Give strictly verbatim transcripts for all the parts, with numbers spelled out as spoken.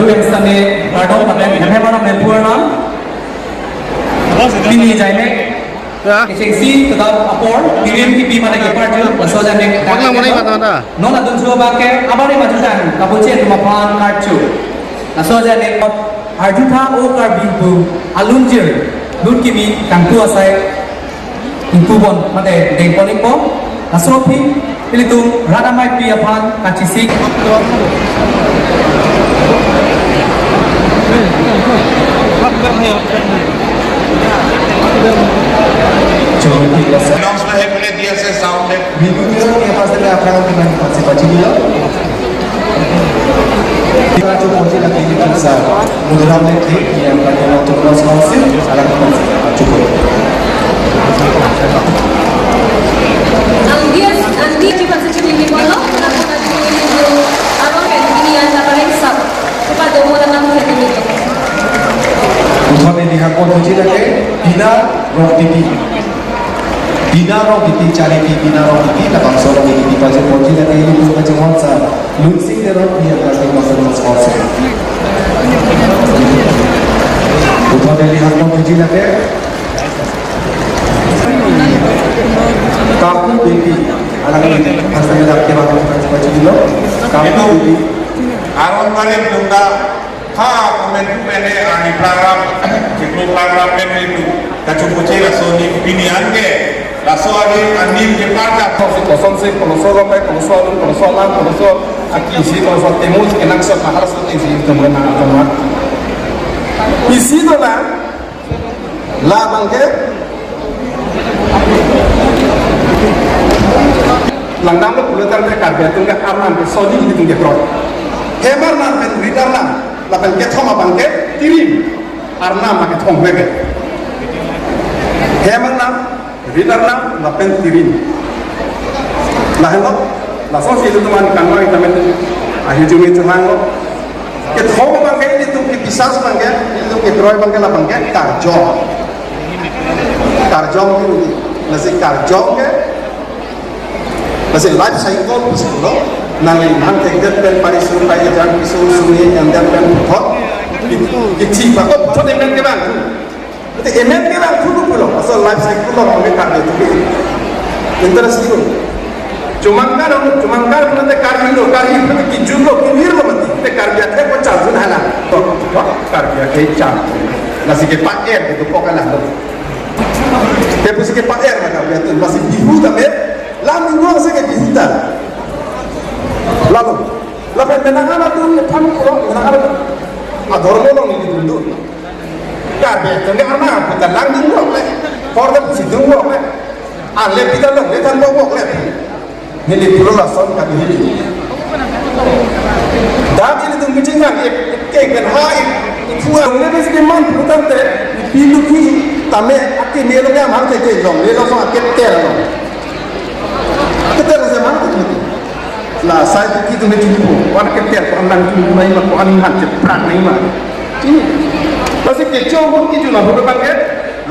Sitame kardom paten hemhem aron hemphu arnam. Pini jaimek Ya. Kechengsi kedam apor, pirim kipi mane kepar jun, laso ajane Bangla monai mata mata. Non adun chuo bangke, abang ni maju tang, kabuche tuma pan karchu. Laso ajane arjutha o Karbi pu, alunjir, lut kimi, tangku asai, ingku bon, mate dengpon ingpon, laso aphi, ilitum rat ameipi aphan kachesik. Announce lahai pule dia se sound le. Video ke pas de aphrang ke nang pasi pachi dilo. Kita tu poti lagi di sa. Mudaram le klik yang kami mau tu mas mau sih, alam pasi cukup. Ang dia, ang dia di pasi chini ni bolo, na puna di ni bolo, abang kan ini yang tak paling sab, cepat demo dalam satu minit. Uthon ini hakon uji lagi, Bina Rongtiti. Bina Rongtiti, Charity Bina Rongtiti, labangso Rongtiti pajir ponji lagi, ini pun pajir honsa. Lunsing Teron, dia kasih masa sponsor. Uthon ini hakon uji lagi. Kapu Bedi, anak ini, hasta ni dak kira hasta ni baca dulu. Kapu Bedi. Aron Mari Blunda, ha, komen tu mene, ani program, chiklo program mene tu, kachu kuche laso ni pini anke, laso ani, ani ke parja. Koson se, koson so, koson so, koson so, koson so, aki si, koson so, temu, kenangsot, mahal so, isi, temuan, temuan. Isi tu lah, labang ke langdamlo pulo tangte Karbi atum ke arnam ke sodi ilitum ke kroi. Hem arnam pen rit arnam lapen kethom abang ke tirim arnam, lake thom ke. Hem arnam, rit arnam lapen tirim. Lahenlo, lasonsi ilitum an kangmai tamen ahi jumi chehanglo. Kethom abang ke ilitum ke pisas abang ke, ilitum ke kroi abang ke labang ke karjong. Karjong ke uni, lasi karjong ke, lasi life cycle pusi pulo, nangli nang thekdet pen parisu pai ejang pisu suri emdet pen puthot, kithi bako puthot emen ke bang. Ate emen ke bang thulu pulo, asal life cycle lo kami kami tu. Interest itu. Chumangkar, chumangkar, nanti Karbi lo, Karbi lo, kijun lo, kinir lo mati. Te Karbi akhei ko chajun hala. Karbi akhei chajun. Lasi ke pa er gitu kok hala lo. Te pusi ke pa er na Karbi atum, lasi Bihu tame, lam minggu asa ke Bihu ta. Lalu, lapen menang amat tu, pan pulo, menang amat tu. Ador lo long ini dulu. Karbi atum ke arnam, kita langdun wok le. Hor ta pusi dung wok le. Anle kita long le than wok wok le. Neli pulo lason kami neli. Dak ilitum kecingkan, ik, ik, ik, ha, ik, ik, puang. Neli besi keman, putang te, ipi dukhi, tame, aki melo ke amang te, ke long, le long, so, aki ter long. Aki ter se mang te. La sai tu kitu me chini po, wan ke ter ko andang tu mai ma ko an han cheprak nai ma. Chini. Lasi kecho ko kitu na photo kan ke,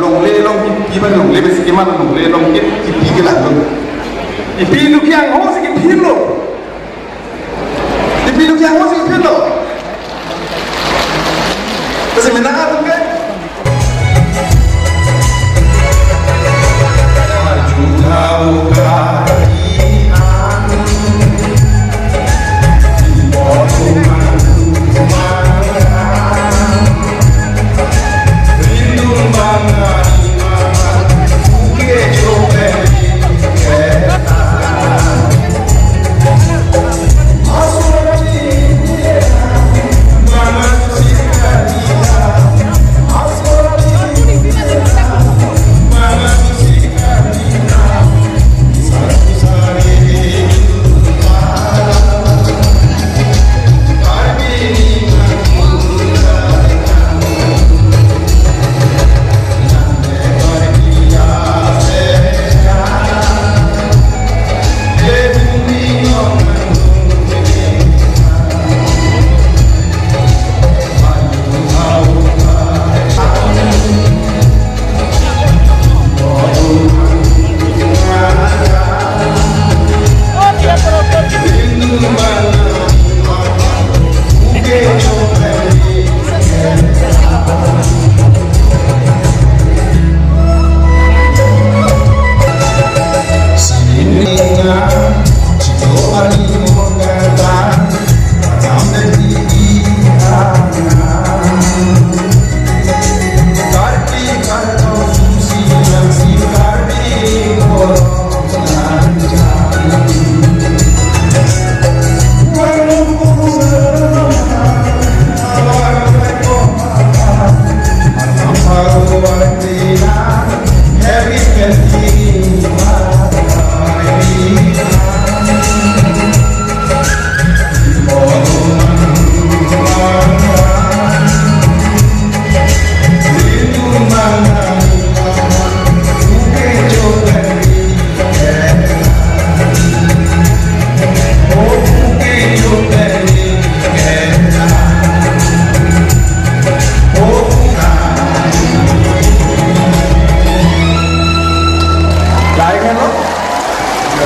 longle long ipi ba longle besi keman longle long ke ipi ke la long. Ipi dukhi angho si ke phirlo. Ipi dukhi angho si ke phirlo. Lasi mena atum ke.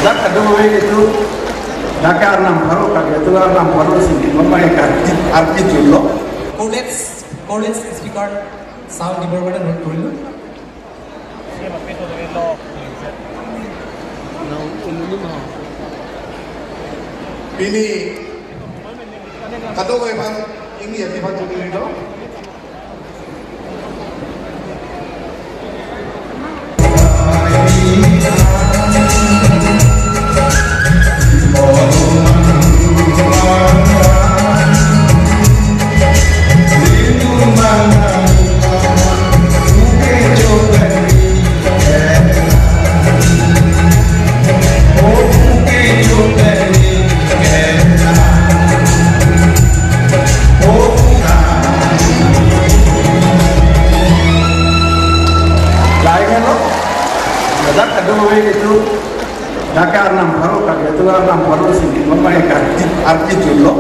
Dak kadokave itu, dak arnam pharo, kave itu arnam pharo si, mama ya karti, arti julo. Correct, correct speaker, sound dibar pada note dulu. Pini kadokave aphan, ini ya, aphan dulu itu. Lain lo, dak kadokave itu, dak arnam pharo, kave itu arnam pharo si, mama ya karti, arti julo.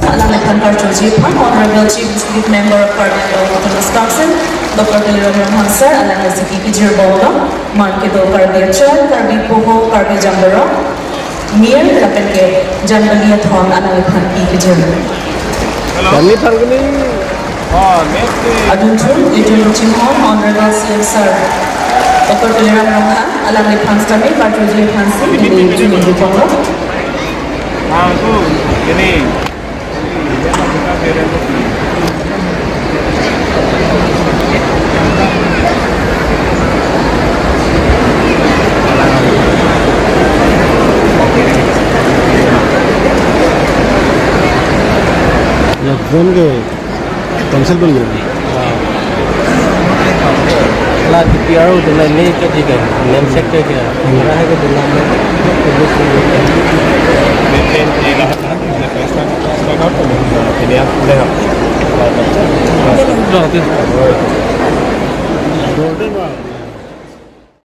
Alangphan karjuji aphan Honorable Chief Executive Member of Karbi Anglong Autonomous Council, Doctor Tuliram Ronghang sir, alangli si kejir bomlo, man kedo Karbi Achal, Karbi Poho, Karbi Jamboro, Mir, lapen ke Jambili athon alangphan kejir. Kami pangkuni. Oh, next. Adun chun, ejun chinghon, Honorable C M sir, Doctor Tuliram Ronghang, alangphan sitame, karjuji aphan si, neli chun ejun bomlo. Ah, tu, ini. Lockdown ke cancel dun ya? Lah, D P R udah naik ke tiga, enam sektor ke. Terakhir ke dalam. Ini aku lihat. Udah, oke.